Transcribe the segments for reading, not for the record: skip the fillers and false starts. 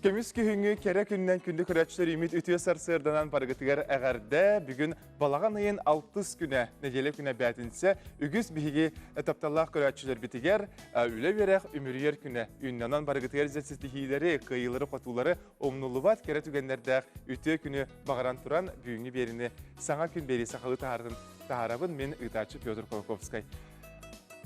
Көмүс күһүҥҥү кэрэ күннэн күндү көрөөччүлэр үүммүт үтүө сарсыарданан барыгытыгар эҕэрдэ. Бүгүн балаҕан ыйын алтыс күнэ, нэдиэлэ күнэ бээтинсэ. Үгүс биһиги тапталлаах көрөөччүлэрбитигэр үлэ-үөрэх үмүрүйэр күнэ. Үүннэнэн барыгытыгар ситиһиилэри, кыайыылары-хотуулары умнуллубат кэрэ түгэннэрдээх үтүө күнү баҕаран туран бүгүҥҥү биэриини саҥа күн биэрии сахалыы таһаарытын таһаарабын мин ыытааччы Петр Кулаковскай.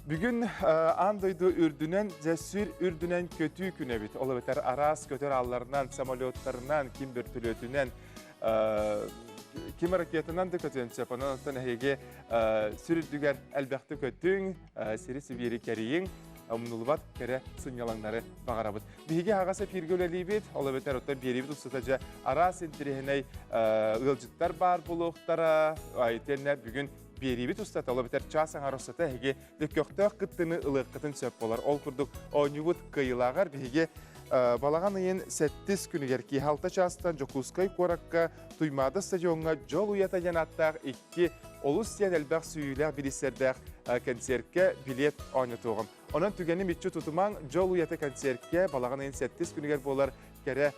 Бүгүн аан дойду үрдүнэн, дьэ сүр үрдүнэн көтүү күнэ эбит. Ол эбэтэр араас көтөр аалларынан, самолеттарынан, ким бөртөлүөтүнэн, ким ракетанан да көтүөн сөп. Онон оттон эһиги сүр үрдүгэр элбэхтик көтүҥ, сири-сибиири кэрийиҥ, умнулубат кэрэ сынньалаҥнары баҕарабыт. Биһиги аһаҕас эфиргэ үлэлиибит, ол эбэтэр оттон биэриибит устата дьэ араас интэриэһинэй ыалдьыттар баар буолуохтара. Итиэннэ бүгүн биэриибит устата, ол эбэтэр чаас аҥар устата эһиги көхтөөх кыттыыны ылыаххытын сөп буолар. Ол курдук оонньуубут кыайыылааҕар биһиги балаҕан ыйын сэттис күнүгэр киэһэ алта чаастан Дьокуускай куоракка Туймаада стадиоҥҥа Дьол уйата диэн ааттаах икки олус диэн элбэх сүүйүүлээх бириистэрдээх кэнсиэркэ билиэт оонньотуоҕум. Онон түгэни мүччү тутумаҥ, Дьол уйата кэнсиэркэ балаҕан ыйын сэттис күнүгэр буолар кэрэ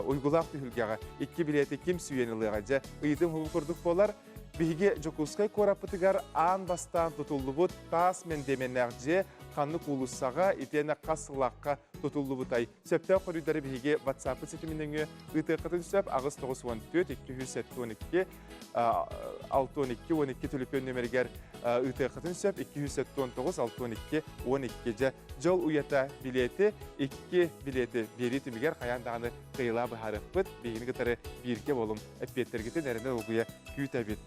уйгулаах түһүлгэҕэ икки билиэти ким сүүйэн ылыаҕа дьэ ыйытым уһугу курдук буолар. Биһиги Дьокуускай куораппытыгар аан бастаан тутуллубут таас мэндиэмэннээх дьиэ ханнык уулуссаҕа итиэннэ хас сыллаахха тутуллубутай? Сөптөөх хоруйдары биһиги WhatsApp ситимин нөҥүө ыытыаххытын сөп 894 272 612 12 төлөпүөн нүөмэригэр ыытыаххытын сөп 279 612 12 дьэ дьол уйата билиэти икки билиэти биэрии түмүгэр хайаан даҕаны кыайыылаах быһаарыахпыт биһигини кытары бииргэ буолуҥ эппиэттэргитин эрэнэ долгуйа күүтэбит.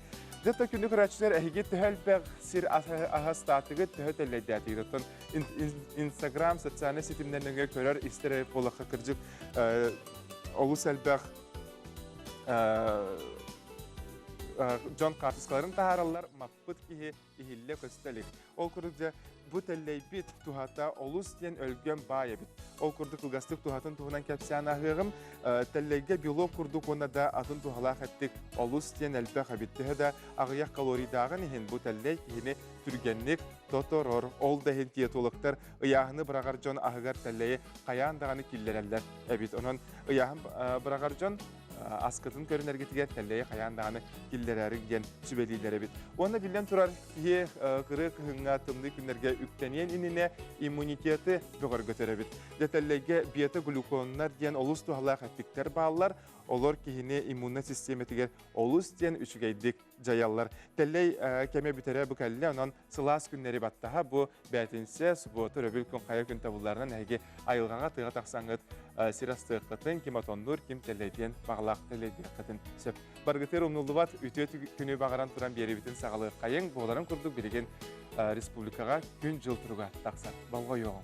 Дьэ, күндү көрөөччүлэр, эһиги төһө элбэх сир аһастаатыгыт, төһө тэллэйдээтигит? Оттон Инстаграм социальнай ситимнэр нөҥүө көрөр, истэр буоллахха кырдьык олус элбэх дьон хаартыскаларын таһаараллар, маппыт киһи иһиллэ-көстө илик. Ол курдук дьэ, бу тэллэйбит туһата олус диэн өлгөм баай эбит. Ол курдук кылгастык туһатын туһунан кэпсээн аһыаҕым. Тэллэйгэ белок курдук уонна да атын туһалаах эттик олус диэн элбэх эбит. Төһө да аҕыйах калорийдааҕын иһин бу тэллэй киһини түргэнник тоторор. Ол да иһин диетологтар ыйааһыны быраҕар дьон аһыгар тэллэйи хайаан даҕаны киллэрэллэр эбит. Онон ыйааһын быраҕар дьон аскытын көрүнэргитигэр тэллэйи хайаан даҕаны киллэрээриҥ диэн сүбэлииллэр эбит. Уонна биллэн турар, киһи кырыы кыһыҥҥа тымныы күннэргэ үктэниэн иннинэ иммунитеты бөҕөргөтөр эбит. Дьэ тэллэйгэ бета-глюконнар диэн олус туһалаах эттиктэр бааллар. Олор киһини иммуннай систиэмэтигэр олус диэн үчүгэйдик дьайаллар. Тэллэй кэмэ бүтэрэ бу кэллэ, онон сылаас күннэри баттаһа бу бээтинсэ, субуота, өрөбүл күн хайа күн табылларынан эһиги айылҕаҕа тыаҕа тахсаҥҥыт сир астыаххытын, ким отоннуур, ким тэллэйдиэн баҕалаах тэллэйдиэххитин сөп. Баргытыыр умнуллубат үтүө күнү баҕаран туран биэриибитин саҕалыаххайыҥ, буоларын курдук билигин республикаҕа күн-дьыл туруга тахсар. Болҕойуоҕуҥ.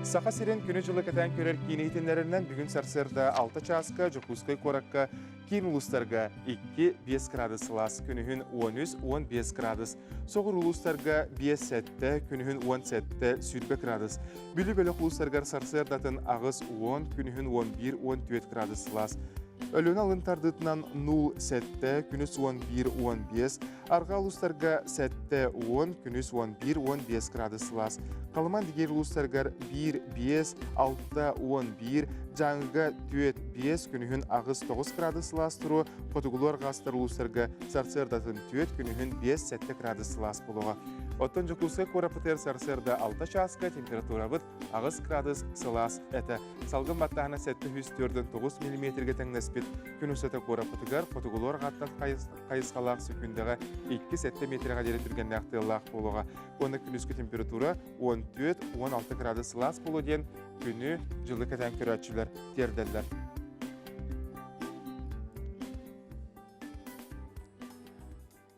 Саха сирин күнү-дьылы кэтээн көрөр киин иһитиннэрэринэн бүгүн сарсыарда 6 чааска Дьокуускай куоракка киин улуустарга 2-5 градус сылаас, күнүһүн 13-15 градус, соҕуруу улуустарга 5-7, күнүһүн 17-20 градус, Бүлүү бөлөх улуустарыгар сарсыардатын 8-10, күнүһүн 11-14 градус сылаас, Өлүөнэ алын тардыытынан 0-7, күнүс 11-15, Арҕаа улуустарга 7-10, күнүс 11-15 градус сылаас. Халыман Дигиир улуустарыгар 1-5, 6-11, Дьааҥыга 4-5, күнүһүн 8-9 градус сылаас туруо, хотугулуу арҕаастар улуустарга сарсыардатын 4, күнүһүн 5-7 градус сылаас буолуоҕа. Оттон Дьокуускай куораппытыгар сарсыарда 6 чааска температурабыт 8 градус сылаас этэ. Салгын баттааһына 749 миллиметргэ тэҥнэспит. Күн устата куораппытыгар хотугулуу арҕааттан хайысхалаах сөкүүндэҕэ 2-7 миэтэрэҕэ диэри түргэннээх тыаллаах буолуоҕа. Уонна күнүскү температура 14-16 градус сылаас буолуо диэн күнү, дьылы кэтээн көрөөччүлэр тиэрдэллэр.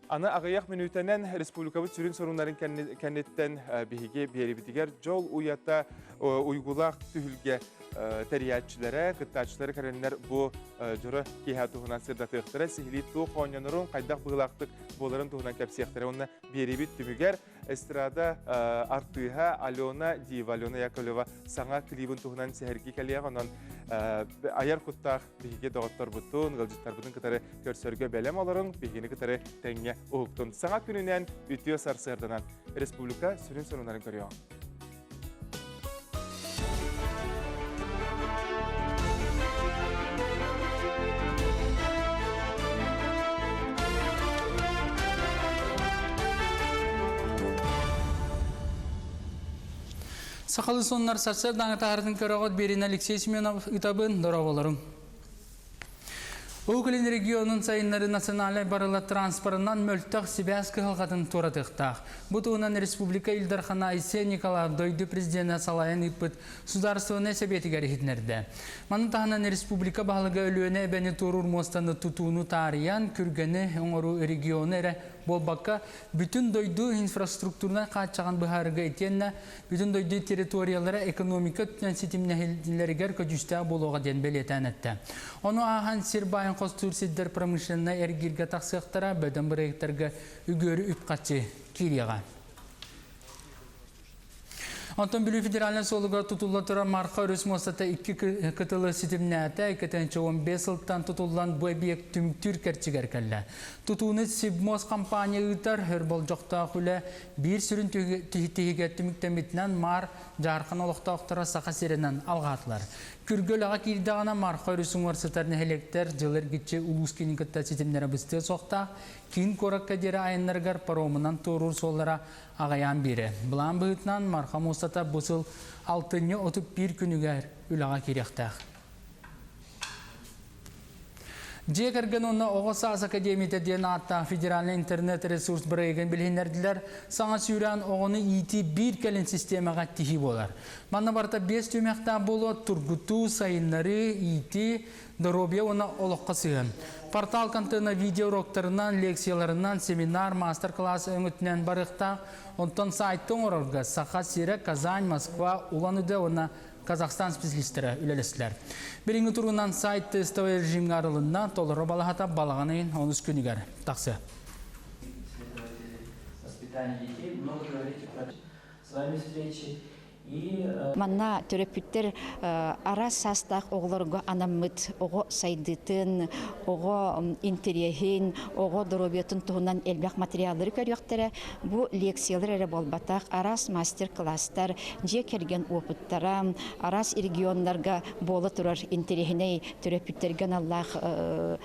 Аны аҕыйах мүнүүтэнэн республикабыт сүрүн соруннарын кэнниттэн биһиги биэрибитигэр дьол уйата уйгулаах түһүлгэ тэрийээччилэрэ, кыттааччылары кэлэннэр бу дьоро киэһэ туһунан сырдатыахтара, сиһилии туох оонньонорун, хайдах быһыылаахтык буоларын туһунан кэпсиэхтэрэ уонна биэриибит түмүгэр эстрада артыыһа Алена Дива, Алена Яковлева саҥа клибын туһунан сэһэргии кэлиэх, онон айар куттаах биһиги доҕотторбутун, ыалдьыттарбытын кытары көрсөргө бэлэм олоруҥ, биһигини кытары тэҥҥэ уһуктун. Саҥа күнүнэн үтүө сарсыарданан республика сүрүн сонуннарын көрүөҕүҥ. Сахалы соннар сарсыардааҥы таһарытын көрөҕүт биэрин Алексей Семенов ытабын дорооболорум. Уһук Илин регионун сайыннары национальнай барыла транспорынан мөлтөх сибээс кыһалҕатын туоратыахтаах. Бу туһунан республика Ил Дархана Айсен Николаев дойду президенэ салайан ыыппыт Судаарыстыбаннай сэбиэтигэр иһитиннэрдэ. Маны таһынан республика баһылыга Өлүөнэ эбэни туоруур муостаны тутууну таарыйан, күргэни оҥоруу региону эрэ буолбакка, бүтүн дойду инфраструктурнай хааччаҕын быһаарыыга итиэннэ бүтүн дойду территориялара экономика өттүнэн ситимнэһиллэригэр көдьүүстээх буолуоҕа диэн бэлиэтээн эттэ. Ону ааһан сир баайын хостуур сирдэр промышленнай эргииргэ тахсыахтара, бөдөҥ бырайыактарга үгүөрү үп-харчы киириэҕэ. Онтон Бүлүү федеральнай суолугар тутулла турар Марха өрүс муостата икки кытылы ситимнээтэ. 2015 сылтан тутуллан бу эбийиэк түмүктүүр кэрчигэр кэллэ. Тутууну Сибмост компания ыытар өр болдьохтоох үлэ биир сүрүн тиһигэ түмүктэммитинэн Маар Дьаархан олохтоохторо Саха сиринэн алҕаатылар. Күргэ үлэҕэ киирдэҕинэ Марха өрүс уҥуор сытар нэһилиэктэр дьыл эргиччи улуус киинин кытта ситимнэрэ быстыа суохтаах. Киин куоракка диэри айаннарыгар паромунан туоруур суоллара аҕыйаан биэрэ. Былаан быһыытынан Марха муостата бу сыл алтынньы 31 күнүгэр үлэҕэ киириэхтээх. Дьиэ кэргэн уонна оҕо саас академията диэн ааттаах федеральнай интернет-ресурс бырайыагын билиһиннэрдилэр. Саҥа сүүрээн оҕону иитии биир кэлин систиэмэҕэ тиһии буолар. Манна барыта биэс түһүмэхтээх буолуо тургутуу, сайыннарыы, иитии, доруобуйа уонна олоххо сыһыан. Портал контена видеоуроктарынан, лекцияларынан, семинар, маастар-кылаас өҥөтүнэн барыахтаах. Онтон сайты оҥорорго Саха сирэ, Казань, Москва, Улан-Удэ уонна Казахстан специалистара үлэлэстилэр. Билиҥҥи туругунан сайт тестовай режимҥэ арылынна, толору балаһата балаҕан ыйын онус күнүгэр тахсыа. Воспитание детей, много говорите про с вами встречи. Манна төрөппүттэр араас саастаах оҕолорго анаммыт оҕо сайдыытын, оҕо интэриэһин, оҕо доруобуйатын туһунан элбэх материаллары көрүөхтэрэ. Бу лекциялар эрэ буолбатах, араас мастер-класстар, дьиэ кэргэн уопуттара, араас регионнарга буола турар интэриэһинэй төрөппүттэргэ аналлаах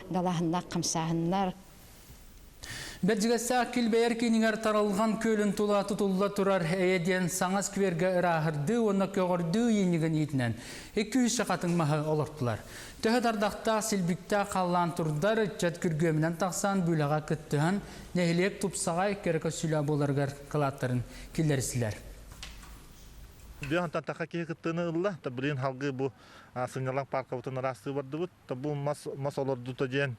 далааһыннаах хамсааһыннар. Бэрдьигэстээх килбэйэр киинигэр таралҕан күөлүн тула тутулла турар Эйэ диэн саҥа сквергэ ырааһырдыы уонна көҕөрдүү ыйынньыгын иитинэн 200 хатыҥ маһы олортулар. Төһө тардахтаах силбиктээх халлаан турдар, ыччат күргүөмүнэн тахсан бүүлэҕэ кыттыһан, нэһилиэк тупсаҕай кэрэ көссүүлээх буоларыгар кылааттарын киллэристилэр. Бүөхантан таха киһи кыттыыны ылла. Билигин халгыы бу сынньалаҥ паркабытын ыраастыы бардыбыт. Бу мас мас олордута диэн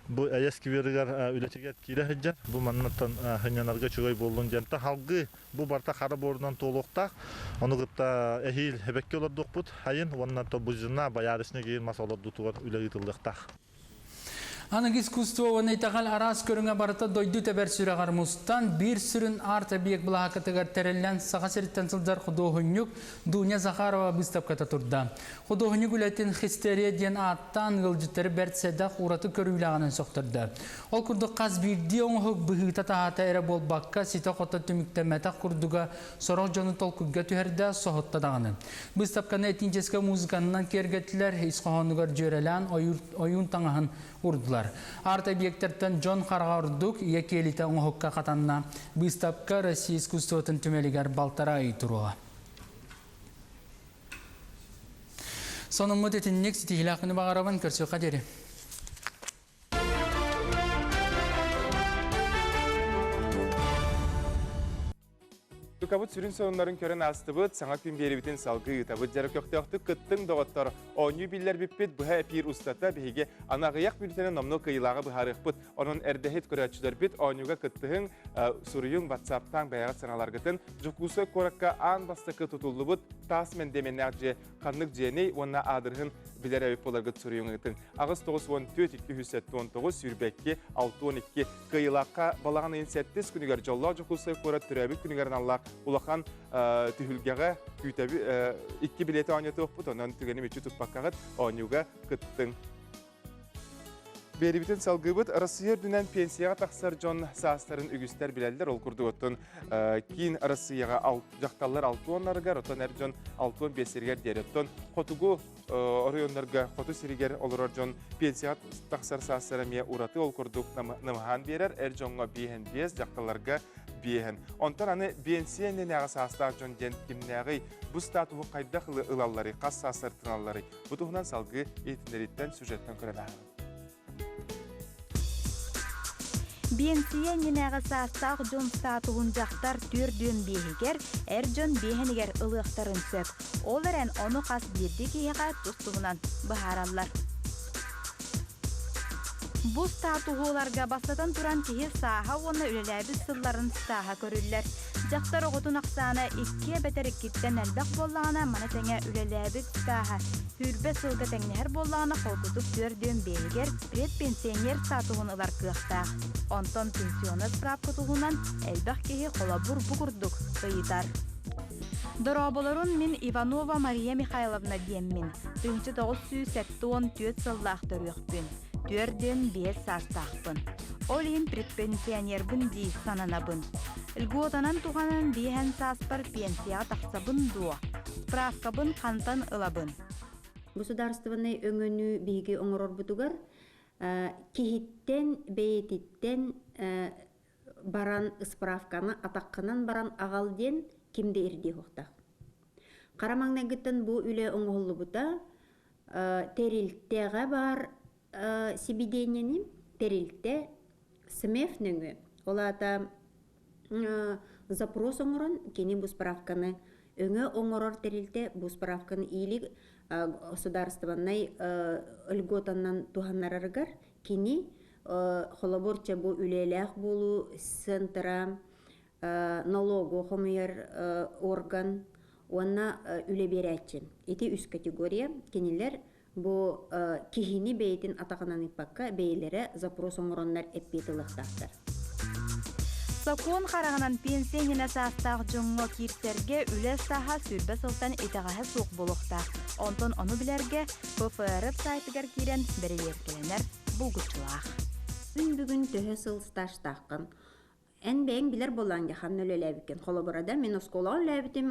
бу Эйэ скверыгар үлэтигэр киирэ сылдьар. Бу маннаттан сынньанарга үчүгэй буоллун диэн. Халгыы бу барыта хара буорунан туолуохтаах. Ону кытта эһиил эбэкки олордуохпут айын уонна Тобузина боярышник иин мас олордуутугар үлэ ыытыллыахтаах. Аныгы искусство уонна итэҕэл араас көрүҥэ барыта дойду тэбэр сүрэҕэр мустан, биир сүрүн арт-объект былаһааккатыгар тэриллэн Саха сириттэн сылдьар худуоһунньук Дуня Захарова быыстапката турда. Худуоһунньук үлэтин «Хистерия» диэн ааттаан ыалдьыттары бэрт сэдэх ураты көрүүлээҕинэн сөхтөрдө. Ол курдук хас биирдии оҥоһук быһыыта-таһаата эрэ буолбакка, ситэ-хото түмүктэммэтэх курдуга сорох дьону толкуйга түһэрдэ, соһутта даҕаны. Быыстапканы этническэй музыканнан киэргэттилэр, ис хоһоонугар дьүөрэлээн ойуун таҥаһын урдулар. Арт-объектартан дьон хараҕа ордук ийэ киэлитэ оҥоһукка хатанна. Быыстапка Россия искусствотын түмэлигэр балтараа ый туруоҕа. Сонуммут итинник ситиһиилээх күнү баҕарабын, көрсүөххэ диэри. Тукабыт сүрүн сонуннарын көрөн аастыбыт, саҥа күн биэрибитин салгыы ыытабыт. Дьара көхтөөхтүк кыттыҥ, доҕоттор. Оонньуу биллэрбиппит быһа эпиир устата биһиги аны аҕыйах мүнүүтэнэн номнуо кыайыылааҕы быһаарыахпыт. Онон эрдэһит көрөөччүлэрбит оонньууга кыттыһыҥ, суруйуҥ, ватсаптааҥ бэйэҕит саҥаларгытын Дьокуускай куоракка аан бастакы тутуллубут таас мэндиэмэннээх дьиэ ханнык дьиэний уонна аадырыһын билэр эбит буоларгыт суруйуҥ ыытыҥ. 8 94 279 22 62 Кыайыылаахха балаҕан ыйын сэттис күнүгэр дьоллоох Дьокуускай куорат төрөөбүт күнүгэр аналлаах улахан түһүлгэҕэ күүтэби икки билиэти оонньотуохпут, онон түгэни мүччү туппаккаҕыт оонньууга кыттыҥ. Биэрибитин салгыыбыт. Россия үрдүнэн пенсияҕа тахсар дьон саастарын үгүстэр билэллэр. Ол курдук оттон киин Россияҕа дьахталлар алтуоннарыгар, оттон эр дьон алтуон биэстэригэр диэри. Оттон хотугу оройуоннарга хоту сиригэр олорор дьон пенсияҕа тахсар саастара эмиэ ураты ол курдук намыһаан биэрэр. Эр дьоҥҥо биэһэн биэс, дьахталларга биэһэн. Онтон аны биэнсийэ иннинээҕи саастаах дьон диэн кимнээҕий, бу статуһу хайдах ылалларый, хас саастартыналларый? Бу туһунан салгыы иһитиннэрииттэн сюжеттан көрөн ааһабыт. Биэнсийэ иннинээҕи саастаах дьон статуһун дьахтар түөрдүөн биэһигэр, эр дьон биэһинигэр ылыахтарын сөп. Ол эрэн ону хас биирдии киһиэхэ тус-туһунан быһаараллар. Бу статуһуларга бастатан туран киһи сааһа уонна үлэлээбит сылларын стааһа көрүллэр. Дьахтар оҕотун ахсаана икки эбэтэр иккиттэн элбэх буоллаҕына, маны тэҥэ үлэлээбит стааһа сүүрбэ сылга тэҥнэһэр буоллаҕына, холкутук түөрдүөн биэһигэр предпенсионер статуһун ылар кыахтаах. Онтон пенсионер справка туһунан элбэх киһи холобур бу курдук ыйытар. Дорооболорун мин Иванова Мария Михайловна диэммин. 1974 сыллаах төрүөхпүн. Түөрдүөн биэс саастаахпын. Ол иһин предпенсионербын дии сананабын. Льготанан туһанан биэһэн сааспар пенсияҕа тахсабын дуо? Справкабын хантан ылабын? Государственнай өҥөнү биһиги оҥорорбутугар киһиттэн бэйэтиттэн баран справканы атаххынан баран аҕал диэн ким да ирдиэ суохтаах. Хара маҥнайгыттан бу үлэ оҥоһуллубута тэрилтэҕэ баар сибидиэнньэни тэрилтэ СМЭФ нөҥүө, ол аата запрос оҥорон кини бу справканы өҥө оҥорор тэрилтэ бу справканы или государственнай льготанан туһаннарарыгар кини холобур чэ бу үлэлээх буолуу центра налогу хомуйар орган уонна үлэ биэрээччи. Ити үс категория. Кинилэр бу киһини бэйэтин атаҕынан ыыппакка бэйэлэрэ запрос оҥороннор эппиэт ылыахтаахтар. Сокуон хараҕынан пенсия иннинэ саастаах дьоҥҥо киирсэргэ үлэ сааһа сүүрбэ сылтан итэҕэһэ суох буолуохтаах. Онтон ону билэргэ ПФРФ сайтыгар киирэн бэрэбиэркэлэнэр булгуччулаах. Күн бүгүн төһө сыл стажтааххын? Эн бэйэҥ билэр буоллаҥ дии ханна үлэлээбиккин. Холобура да, мин оскуолаҕа үлэлээбитим,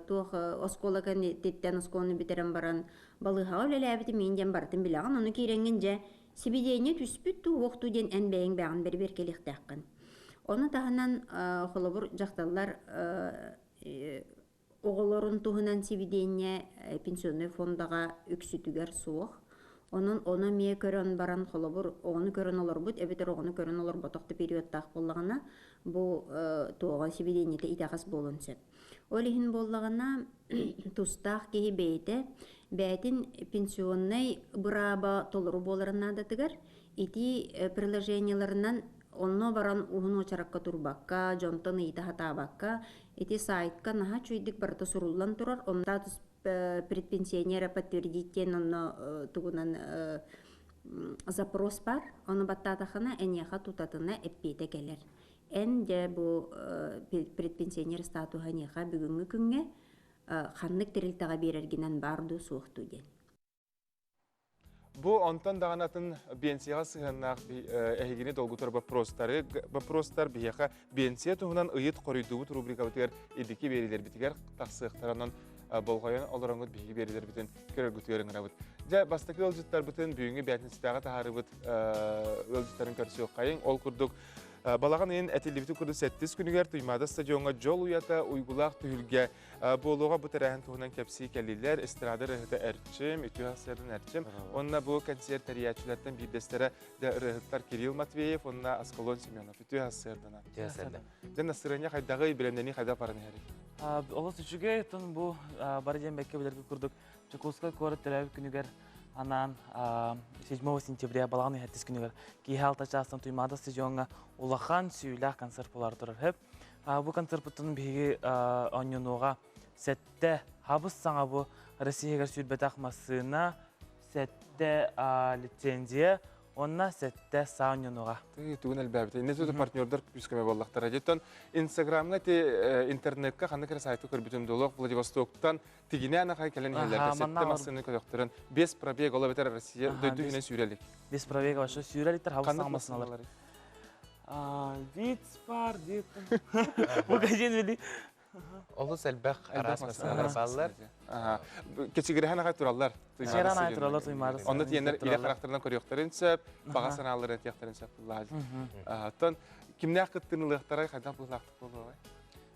туох оскуола кэнниттэн оскуоланы бүтэрэн баран балыыһаҕа үлэлээбитим, мин диэн барытын билэҕин. Ону киирэҥҥин дьэ сибидиэнньэ түспүт дуу, уох дуу диэн эн бэйэҥ бэйэҕин бэрэбиэркэлиэхтээххин. Ону таһынан, холобур, дьахталлар Оҕолорун туһунан сибидиэнньэ пенсионнай фондаҕа үксүтүгэр суох. Онон ону эмиэ көрөн баран, холобур, оҕону көрөн олорбут эбэтэр оҕону көрөн олорботох да периодтаах буоллаҕына, бу туоҕа сибидиэнньэтэ итэҕэс буолуон сөп. Ол иһин буоллаҕына, тустаах киһи бэйэтэ бэйэтин пенсионнай бырааба толору буоларын наадатыгар ити приложениеларынан онно баран уһун уочаракка турбакка, дьонтон ыйыта сатаабакка, ити сайтка наһаа үчүгэйдик барыта суруллан турар. Онно статус предпенсионера подтвердить диэн онно тугунан запрос бар. Ону баттаатахына эниэхэ тутатына эппиэтэ кэлэр. Эн дьэ бу предпенсионер статуһа эниэхэ бүгүҥҥү күҥҥэ ханнык тэрилтэҕэ биэрэргинэн баар дуу суох дуу диэн. Бу онтон даҕаны атын биэнсийэҕэ сыһыаннаах эһигини долгутар боппуруостары боппуруостар биһиэхэ биэнсийэ туһунан ыйыт хоруйдуубут рубрикабытыгар идики биэриилэрбитигэр тахсыахтаранан болҕойон олороҥҥут биһиги биэриилэрбитин көрөргүтүгэр ыҥырабыт. Дьэ, бастакы ыалдьыттарбытын бүгүҥҥү бээтинсэтээҕи таһаарыбыт ыалдьыттарын көрсүөххэйиҥ. Ол курдук балаҕан ыйын этиллибити курдук сэттис күнүгэр Туймаада стадиоҥҥа дьол уйата уйгулаах түһүлгэ Буолуоҕа бу тэрээһин туһунан кэпсии кэллилэр. Эстрада ырыаһыта Эрчим, үтүө сарсыардан Эрчим. Уонна бу кэнсиэр тэрийээччилэртэн биирдэстэрэ дэ ырыаһыттар Кирилл Матвеев уонна Аскалон Семенов. Үтүө сарсыарданан. Үтүө сарсыардан. Дьэ настырыанньа хайдаҕый, бэлэмнэнии хайдах баран иһэрий? Олус үчүгэй, оттон бу бары диэн бэккэ билэргэ курдук Дьокуускай куорат төрөөбүт күнүгэр анаан 7 сентября балаҕан ыйын күнүгэр киэһэ алта чаастан Туймаада стадиоҥҥа улахан сүүйүлээх концерт буолар турар. Хөп. Бу концерппытын биһиги оонньонуоҕа сэттэ хабыс саҥа бу Россиягар сүүрбэтэх массыына, сэттэ лицензия уонна сэттэ саа оонньонуоҕа. Тугун элбээбит. Инне туту партнердар күүскөмө буоллахтара. Дьиттон Инстаграмҥа ти интернетка ханнык эрэ сайтка көрбүтүм долох Владивостоктан тигинээн ахай кэлэн иһэллэр. Сэттэ массыына көтөхтөрөн без пробег ол эбэтэр Россия дойду иһинэн сүүрэлик. Без пробега вообще сүүрэликтер хабыс саҥа массыыналар. Виц бар дип. Магазин вели. Олус элбэх араас массыыналар бааллар. Кэчигирэһэн аҕай тураллар. Кэчигирэһэн аҕай тураллар туймаары. Онно тиэннэр илэ харахтарынан көрүөхтэрин сөп, баҕа санааларын этиэхтэрин сөп. Оттон Кимнээх кыттыыны ылыахтарай, хайдах быһыылаахтык буолуоҕай?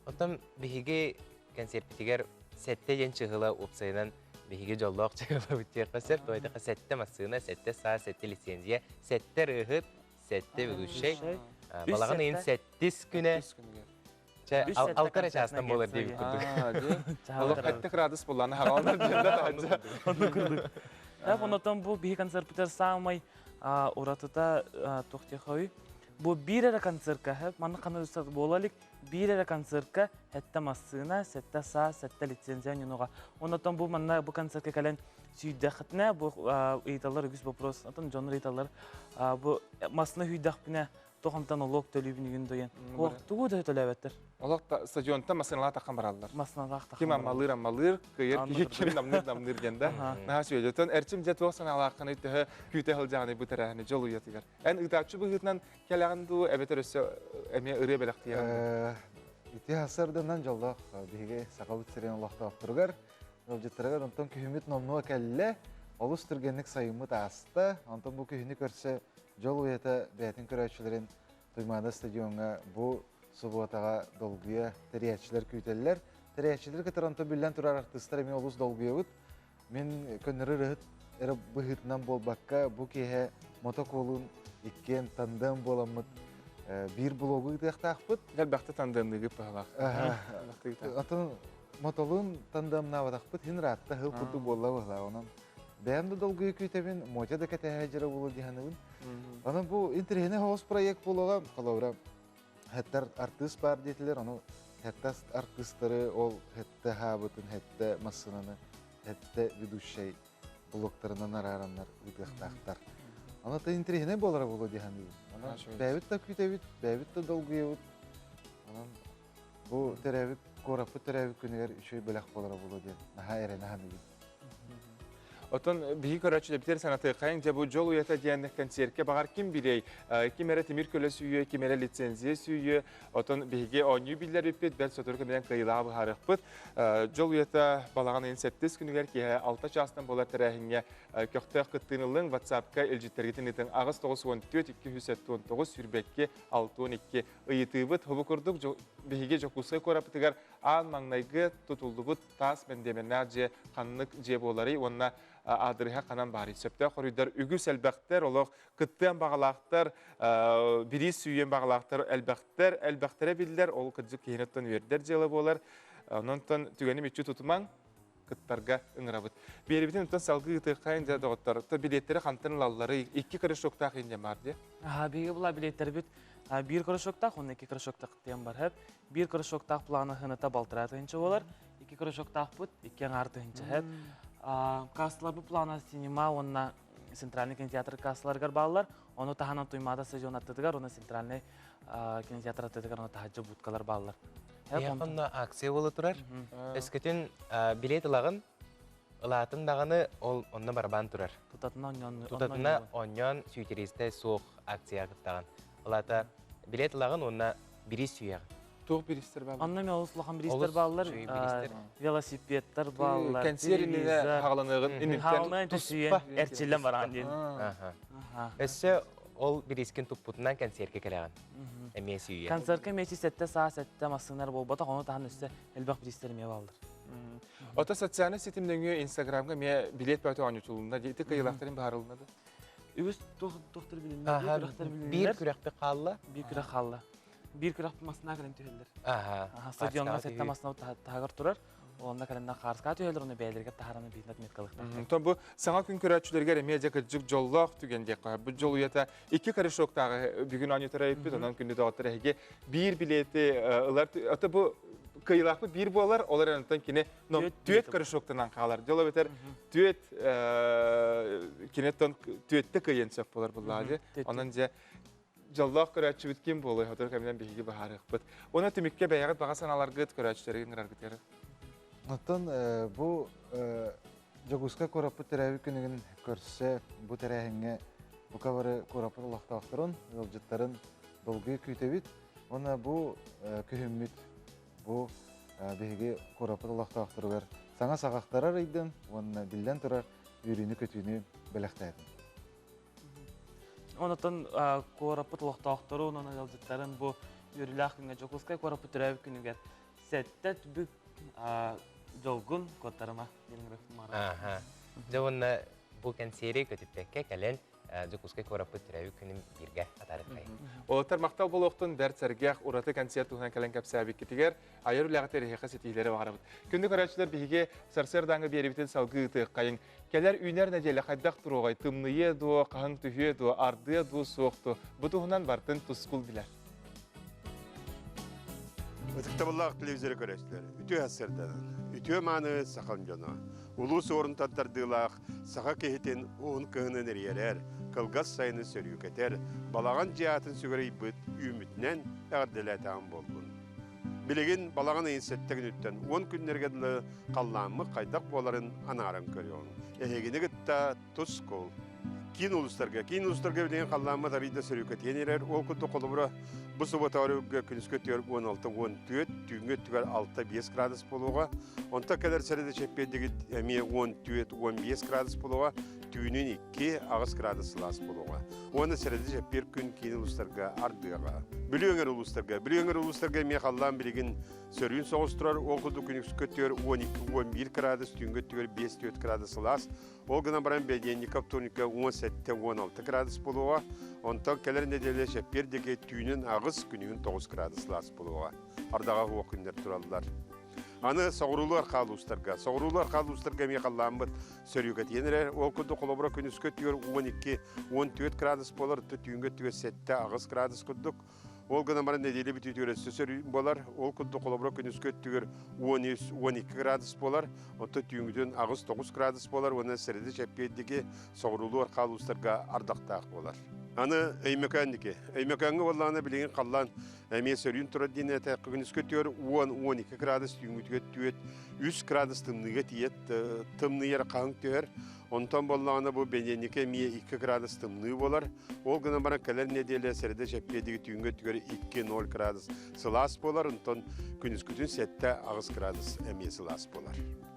Оттон биһиги кэнсиэрпитигэр сэттэ диэн чыһыла уопсайынан биһиги дьоллоох чыһылабыт диэххэ сөп. Тоҕо сэттэ массыына, сэттэ саа, сэттэ лицензия, сэттэ ырыаһыт, сэттэ ведущай. Балаҕан ыйын сэттис күнэ. Чэ, алтара чаастан буолар диэбит курдук. Олох хаттык радыс буоллааны хаҕаланар диэн да таһырдьа. Онно курдук. Так, онотон бу биһи концертпытар саамай уратыта туох диэхэй Бу биир эрэ концертка, манна ханна буола илик, биир эрэ концертка сэттэ массыына, сэттэ саа, сэттэ лицензия ньунуга. Онотон бу манна бу концертка кэлэн сүүрдэххитинэ, бу ыйыталлар үгүс вопрос, отон дьоннор ыйыталлар, бу массыына сүүрдэхпинэ тоҕонтон олуок төлүүбүн үгүн дойан. Тугу да төлөөбөттөр. Олох стадионтан массыыналаах таххан бараллар. Массыыналаах таххан. Ким аммалыыр аммалыыр, кыйыр киһи ким намныыр намныыр диэн да. Наһаа сүөдэ. Отон Эрчим дьэ туох санаалааххыный төһө күүтэ сылдьаҕыный бу тэрээһини дьол уйатыгар. Эн ыытааччы быһыытынан кэлэҕин дуу, эбэтэр өссө эмиэ ырыа бэлэхтиэҕин дуу? Ити сарсыарданан дьоллоох биһиги Сахабыт сирин олохтоохторугар, ыалдьыттарыгар онтон күһүммүт номнуо кэллэ. Олус түргэнник сайыммыт ааста. Онтон бу күһүнү көрсө дьол уйата бэйэтин көрөөччүлэрин Туймаада стадиоҥҥа бу субуотаҕа долгуйа тэрийээччилэр күүтэллэр. Тэрийээччилэри кытары онтон биллэн турар артыыстар эмиэ олус долгуйабыт. Мин көннөрү ырыһыт эрэ быһыытынан буолбакка, бу киэһэ мотоколун иккиэн тандем буоламмыт биир блогу ыытыахтаахпыт. Элбэхтэ тандемныгыт баһылаах. Отон мотолун тандемнаабатахпыт хин ыраатта хыл курдук буолла быһылаах. Онон бэйэм да долгуйа күүтэбин, Мотя да кэтэһэ дьара буолуо дии саныыбын. Онон бу интэриэһинэй соҕус проект буолуоҕа. Холобура, хэттэр артыыс баар диэтилэр, ону хэттэ артыыстары ол хэттэ хаабытын, хэттэ массыынаны, хэттэ ведущай блоктарынан араараннар ыытыахтаахтар. Аны та интэриэһинэй буолара буолуо дии саныыбын. Онон бэйэбит да күүтэбит, бэйэбит да долгуйабыт. Онон бу төрөөбүт куораппыт төрөөбүт күнүгэр үчүгэй бэлэх буолара буолуо диэн наһаа эрэнэ саныыбын. Оттон биһиги көрөөччүлэрбитигэр санатыаххайыҥ, дьэ бу дьол уйата диэн кэнсиэркэ баҕар ким билиэй, ким эрэ тимир көлө сүүйүө, ким эрэ лицензия сүүйүө, оттон биһиги оонньуу биллэрбиппит, бэл сотору кэминэн кыайыылааҕы быһаарыахпыт. Дьол уйата балаҕан ыйын сэттис күнүгэр киэһэ 6 чаастан буолар тэрээһиҥҥэ көхтөөх кыттыыны ылыҥ, WhatsApp-ка илдьиттэргитин ыытыҥ 8 94 279 22 62 ыйытыыбыт. Бу курдук биһиги Дьокуускай куораппытыгар аан маҥнайгы тутуллубут таас мэндиэмэннээх дьиэ ханнык дьиэ буоларый уонна аадырыһа ханан баарый? Сөптөөх хоруйдар үгүс элбэхтэр, олох кыттыан баҕалаахтар, бириис сүүйүөн баҕалаахтар элбэхтэр, элбэхтэрэ биллэр, ол кырдьык киһини оттон үөрдэр дьыала буолар. Онон түгэни мүччү тутумаҥ, кыттарга ыҥырабыт. Биэрибитин оттон салгыы ыытыаххайын дьэ доҕоттор, то билиэттэри хантан ылалларый? Икки корешоктаах инньэ баар дии. Аха, биһиги була билиэттэрбит биир корешоктаах, уонна икки корешоктаах диэн бар. Биир корешоктаах плана хыныта балтараа тыһыынча буолар. Икки корешоктаахпыт, икки аҥаар тыһыынча хэп. Кассаларбыт плана синема уонна центральный кинотеатр кассаларыгар бааллар. Ону таһынан Туймаада стадион аттытыгар, уонна центральный кинотеатр аттытыгар уонна таһырдьа будкалар бааллар. Онно акция буола турар. Өскөтүн билет ылаҕын, ылаатын даҕаны ол онно барабан турар. Тутатына онньоон Тутатына онньоон сүүтэриистэ суох акция кыттаҕын. Ылата билет ылаҕын уонна бириис сүүйэҕин. Туох бириистэр бааллар? Онно эмиэ олус улахан бириистэр бааллар. Велосипедтар бааллар. Кэнсиэр иннинэ хаҕаланыаҕын инниттэн туспа эрчиллэн бараҕын диэн. Өссө ол бириискин туппутунан кэнсиэркэ кэлэҕин. Эмиэ сүүйэ. Концертка эмиэ сэттэ саа сэттэ массыынар буолбатах, ону таһан өссө элбэх бириистэр эмиэ бааллар. Ото социальнай ситим нөҥүө Инстаграмга эмиэ билиэт бөтө оонньотулунна дии. Ити кыйылаахтарын быһаарылынна да? Үгүс туохтар билиннэр, биир күрэхтэр билиннэр. Биир күрэхпит хаалла. Биир күрэх хаалла. Биир күрэх массына кэлэн түһэллэр. Стадионҥа сэттэ массына таһыгар турар. Онно кэлэннэр хаарыска түһэллэр, оны бэйэлэригэр таһаараны биирин отметкалыахтаахтар. Онтон бу саҥа күн көрөөччүлэригэр эмиэ дьэ кырдьык дьоллоох түгэн диэххэ. Бу дьол уйата икки корешоктааҕы бүгүн оонньотор эбиппит, онон күндү доҕоттор эһиги биир билети ылар. Ото бу кыайыылаахпыт биир буолар, ол эрэн онтон кини түөрт корешоктанан хаалар. Дьол эбэтэр түөрт кинеттон түөттэ кыайыан сөп буолар буллаҕа. Онон дьэ дьоллоох көрөөччүбүт ким буолуой, сотору кэминэн биһиги быһаарыахпыт. Уонна түмүккэ бэйэҕит баҕа санааларгыт көрөөччүлэргэ ыҥыраргытыгар. Оттон бу Дьокуускай куораппыт төрөөбүт күнүгүн көрсө бу тэрээһиҥҥэ бука бары куораппыт олохтоохторун, ыалдьыттарын долгуйа күүтэбит. Уонна бу күһүммүт бу биһиги куораппыт олохтоохторугар саҥа саҕахтары арыйдын уонна биллэн турар үөрүүнү-көтүүнү бэлэхтээтин. Онотон куораппыт олохтоохторун уонна ыалдьыттарын бу үөрүүлээх күҥҥэ Дьокуускай куораппыт төрөөбүт күнүгэр сэттэ бүк дьолгун куоттарыма диэн Аха. Дьэ уонна бу кэнсиэри көтүппэккэ кэлэн Дьокуускай куораппыт төрөөбүт күнүн бииргэ атаарыаххайын. Уолаттар махтал буолуохтун бэрт сэргэх ураты концерт туһунан кэлэн кэпсээбиккитигэр айар үлэҕит эриһиэхэ ситиһиилэри баҕарабыт. Күндү көрөөччүлэр биһиги сарсыардааҥҥы биэриибитин салгыы ыытыаххайыҥ. Кэлэр үүнэр нэдиэлэ хайдах туруоҕай, тымныйыа дуо, хаһыҥ түһүө дуо, ардыа дуо, суох дуо? Бу туһунан бартын Тускул билэр. Ытыктабыллаах телевизоры көрөөччүлэр, үтүө сарсыарданан, үтүө мааны сахам дьоно, улуус уорун тардыылаах саха киһитин уһун кыһынын эрийэрэр, кылгас сайыны сөрүүкэтэр, балаҕан дьиэ аатын сүгэр ыйбыт үүммүтүнэн эҕэрдэлээтэҕим буоллун. Билигин балаҕан ыйын сэттэ күнүттэн 10 күннэргэ дылы халлааммыт хайдах буоларын анааран көрүөҕүҥ. Эһигини кытта Тускул. Киин улуустарга. Киин улуустарга билигин халлааммыт арыый да сөрүүкэтийэн эрэр. Ол курдук холобура бу суббота күнүскү өттүгэр 16-14, түүҥҥү өттүгэр 6-5 градус буолуоҕа. Онтон кэлэр сэрэдэ чэппиэрдигит эмиэ 14-15 градус буолуоҕа, түүнүн 2-8 градус сылаас буолуоҕа. Уонна сэрэдэ чэппиэр күн киин улуустарга ардыаҕа. Бүлүү өҥөр улуустарга. Бүлүү өҥөр улуустарга эмиэ халлаан билигин сөрүүн соҕус турар. Ол курдук күнүскү өттүгэр 12-11 градус, түүҥҥү өттүгэр 5-4 градус сылаас. Ол гынан баран бэнидиэнньиккэ вторникка 17-16 градус буолуоҕа. Онтон кэлэр нэдиэлэ чэппиэр диэки түүнүн 8, күнүһүн 9 градус сылаас буолуоҕа. Ардаҕа суох күннэр тураллар. Аны соҕуруулуу архаал уустарга. Соҕуруулуу архаал уустарга эмиэ халлааммыт сөрүүкэтийэн эрэр. Ол курдук холобура күнүскү өттүгэр 12-14 градус буолар, түүҥҥү өттүгэр 7-8 градус курдук. Ол гынан баран нэдиэлэ бүтүүтүгэр өссө сөрүүн буолар. Ол курдук холобура күнүскү өттүгэр 13-12 градус буолар. Оттон түүҥҥүтүн 8-9 градус буолар уонна сэрэдэ чэппиэрдики соҕуруулуу архаал уустарга ардахтаах буолар. Аны Өймөкөөн Өймөкөөҥҥө буоллаҕына билигин халлаан эмиэ сөрүүн турар диэн этэ. Күнүскү өттүгэр 10-12 градус, түүҥҥүтүгэр 4 3 градус тымныыга тиийэт тымныйар хаһыҥ түһэр. Онтон буоллаҕына бу бэнидиэнньиккэ эмиэ 2 градус тымныы буолар. Ол гынан баран кэлэр нэдиэлэ сэрэдэ чэппиэдиги түүҥҥү өттүгэр 2-0 градус сылаас буолар, онтон күнүскүтүн 7-8 градус эмиэ сылаас буолар.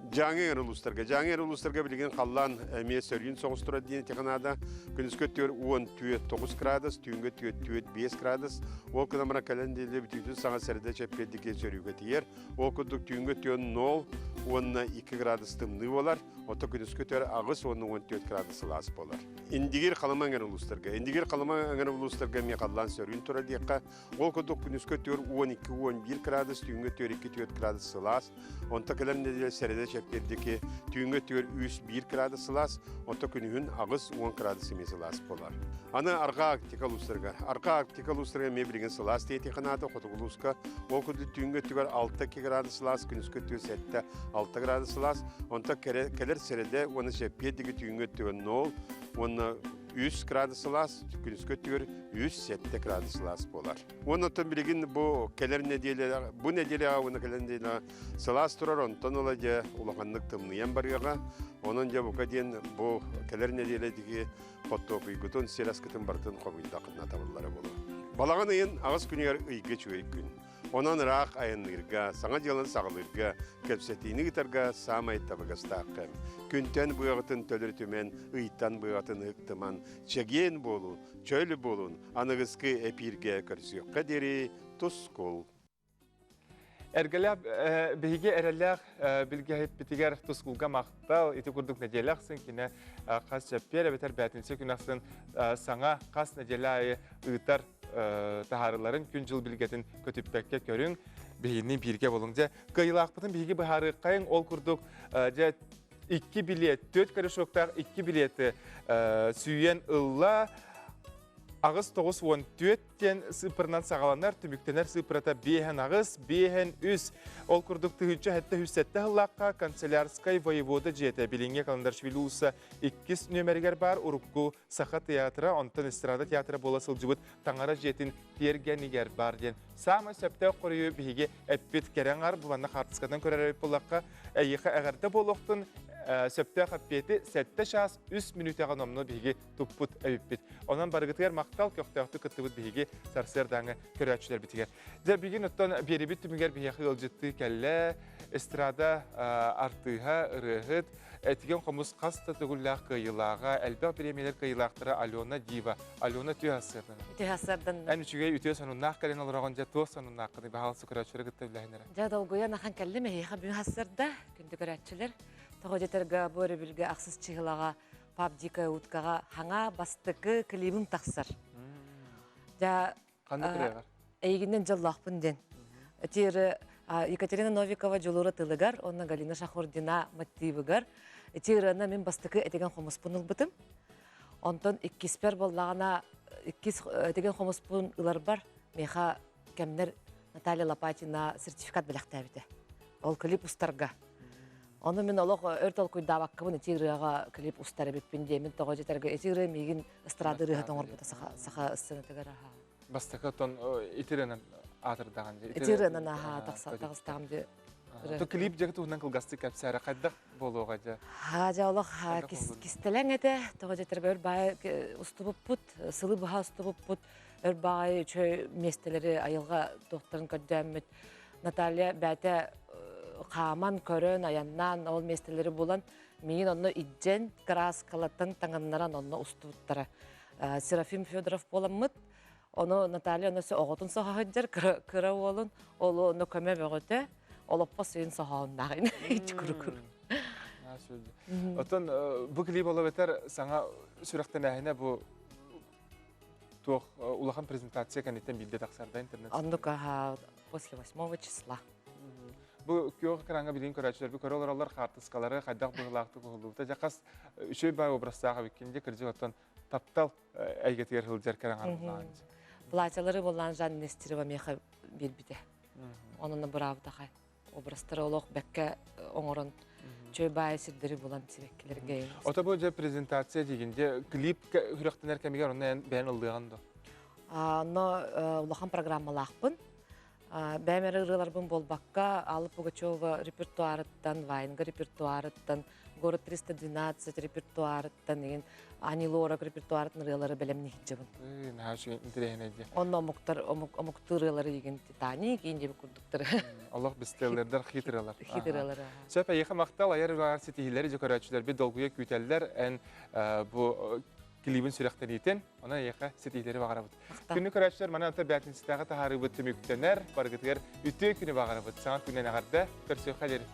Дьааҥы эҥэр улуустарга. Дьааҥы эҥэр улуустарга билигин халлаан эмиэ сөрүүн соҕус турар диэн этиэххэ наада. Күнүскү өттүгэр 14-9 градус, түүҥҥү өттүгэр 4-5 градус. Ол гынан баран кэлэн нэдиэлэ бүтүүтүн саҥа сэрэдэ чэппиэрдики сөрүүгэ тиийэр. Ол курдук түүҥҥү өттүгэр 0 уонна 2 градус тымныы буолар. Оттон күнүскү өттүгэр 8 уонна 14 градус сылаас буолар. Индигир Халыма эҥэр улуустарга. Индигир Халыма эҥэр улуустарга эмиэ халлаан сөрүүн турар диэххэ. Ол курдук күнүскү өттүгэр 12-11 градус, түүҥҥү өттүгэр 2-4 градус сылаас. Онто кэлэр нэдиэлэ сэрэдэ чэппиэрдики түүҥҥү өттүгэр 3-1 градус сылаас, онто күнүһүн 8-10 градус эмиэ сылаас буолар. Аны Арҕаа Арктика улуустарыгар. Арҕаа Арктика улуустарыгар эмиэ билигин сылаас диэтиэххэ наада. Хотугу улууска ол курдук түүҥҥү өттүгэр 6-2 градус сылаас, күнүскү өттүгэр 7-6 градус сылаас. Онтон кэлэр сэрэдэ уонна чэппиэрдиги түүҥҥү өттүгэр 0 уонна 3 градус сылаас, күнүскү өттүгэр 3-7 градус сылаас буолар. Уонна оттон билигин бу кэлэр нэдиэлэ, бу нэдиэлэҕэ уонна кэлэр нэдиэлэҕэ сылаас турар, онтон ыла дьэ улаханнык тымныйан барыаҕа. Онон дьэ бука диэн бу кэлэр нэдиэлэ диги хортуопуйгутун, сир аскытын барытын хомуйдаххытына табыллара буолуо. Балаҕан ыйын аҕыс күнүгэр ыйга үчүгэй күн. Онон ыраах айанныырга, саҥа дьыаланы саҕалыырга, кэпсэтиини ыытарга саамай табыгастаах кэм. Күнтэн быаҕытын төлөрүтүмэн, ыйтан быаҕытын ыһыктыман, чэгиэн буолун, чөл буолун, аныгыскы эпииргэ көрсүөххэ диэри тускул. Эргэлээх биһиги эрэллээх билгэһиппитигэр тускулга махтал ити курдук нэдиэлэ ахсын кинэ хас чэппиэр эбэтэр бээтинсэ күн ахсын саҥа хас нэдиэлэ аайы ыытар таһаарыларын күн-дьыл билгэтин көтүппэккэ көрүҥ, биһигини бииргэ болуҥ. Дьэ, кыайыылаахпытын биһиги быһаарыаххайыҥ, ол курдук дьэ икки билиэт, түөрт корешоктаах икки билиэти сүүйэн ылла. 8 9 14 диэн сыыппаранан саҕаланар, түмүктэнэр сыыппарата биэһэн аҕыс, биэһэн үс. Ол курдук 1707 сыллаахха канцелярскай воевода дьиэтэ билиҥҥи Каландаршвили уулусса иккис нүөмэригэр баар урукку Саха театра, онтон эстрада театра буола сылдьыбыт таҥара дьиэтин тиэргэнигэр баар диэн саамай сөптөөх хоруйу биһиги эппит кэрэ аҥар бу манна хаартыскатан көрөр эбит буоллахха эйиэхэ эҕэрдэ буолуохтун сөптөөх эппиэти 7 чаас 3 мүнүүтэҕэ номнуо биһиги туппут эбиппит. Онон барыгытыгар махтал көхтөөхтүк кыттыбыт биһиги сарсыардааҥы көрөөччүлэрбитигэр. Дьэ бүгүн оттон биэрибит түмүгэр биһиэхэ ыалдьыттыы кэллэ эстрада артыыһа, ырыаһыт. Этигэн хомус хас да төгүллээх кыайыылааҕа, элбэх бириэмийэлэр кыайыылаахтара Алена Дива. Алена үтүө сарсыардан. Үтүө сарсыардан. Эн үчүгэй үтүө сонуннаах кэлэн олороҕун дьэ туох сонуннааххыный баһаалыста көрөөччүлэри кытта үллэһин эрэ. Дьэ долгуйан ахан кэллим эһиэхэ бүгүн сарсыарда күндү көрөөччүлэр. Тоҕо дьэтэргэ бу өрөбүлгэ ахсыс чыһылаҕа Пап Дикая уткаҕа хаҥа бастакы клибым тахсар. Дьэ Ханна кырэҕэр? Эйигиннэн дьоллоохпун диэн. Тиэрэ Екатерина Новикова дьулуура тылыгар, уонна Галина Шахурдина мотивыгар ити ырыаны мин бастакы этигэн хомуспун ылбытым. Онтон иккиспэр буоллаҕына иккис этигэн хомуспун ыларбар миэхэ кэмнэр Наталья Лопатина сертификат бэлэхтээбитэ. Ол клип устарга. Ону мин олох өр толкуйдаабаккабын ити ырыаҕа клип устар эбиппин диэмин тоҕо дьэтэргэ ити ырыа миигин эстрада ырыаһыт оҥорбута саха саха сценатыгар аха. Бастакы оттон ити ырыанан аатырдаҕын дии. Ити ырыанан аха тахсыстаҕым дии. То клип дьэ туһунан кылгастык кэпсээрэ хайдах буолуоҕа дьэ? Ха дьэ олох кистэлэҥ этэ. Тоҕо дьэтэргэ өр баай устубуппут, сылы быһа устубуппут, өр баай үчүгэй миэстэлэри айылҕа туохтарын көрдөөммүт. Наталья бэйэтэ хааман, көрөн, айаннаан ол миэстэлэри булан, миигин онно иддьэн, кырааскалатан, таҥыннаран онно устубуттара. Серафим Федоров буоламмыт, ону Наталья онно оҕотун соһо сылдьар, кыра уолун, ол онно көмө бөҕөтө, олоппос сыйын соһооннааҕын ичкурукур. Оттон бу клип олобетер саҥа сүрэхтэнээһинэ бу туох улахан презентация кэнниттэн биирдэ тахсар да интернет? Оннук после 8 числа. Бу күөх экраҥҥа билигин көрөөччүлэрбит көрө олороллор хаартыскалары хайдах быһыылаахтык уһуллубута. Дьэ хас үчүгэй баай образтаах эбиккин дьэ кырдьык оттон таптал эйгэтигэр сылдьар кэрэҥ арыллаан. Платьялары боллаан Жанна Нестерова миэхэ биэрбитэ. Онон быраабытахай. Образтары олох бэккэ оҥорон чөй баай сирдэри булан сибэккилэргэ. Ото бу дьэ презентация дигин дьэ клип хүрөхтэнэр кэмигэр онно эн бэйэн ыллыаҕын до? Онно улахан программалаахпын. Бэйэм эрэ ырыаларбын буолбакка, Алла Пугачева репертуарыттан, Ваенга репертуарыттан, Город 312 репертуарыттан, игин Ани Лорак репертуарыттан ырыалары бэлэмни иһитчэбин. Наһаа үчүгэй интэриэһинэй дии. Онно омуктар омуктуу ырыалары игин Титаник игин диэбит курдуктары. Олох бестселлердэр хит ырыалар. Хит ырыалар. Сөп, эйиэхэ махтал, айар үлэҕэр ситиһиилэри дьэ көрөөччүлэрбит долгуйа күүтэллэр. Эн бу клибин сүрэхтэниитин, онон эйиэхэ ситиһиилэри баҕарабыт. Күнү көрөөччүлэр манан ата бээтинсэтээҕи таһаарыыбыт түмүктэнэр. Барыгытыгар үтүө күнү баҕарабыт. Саҥа күнүнэн эҕэрдэ. Көрсүөххэ диэри.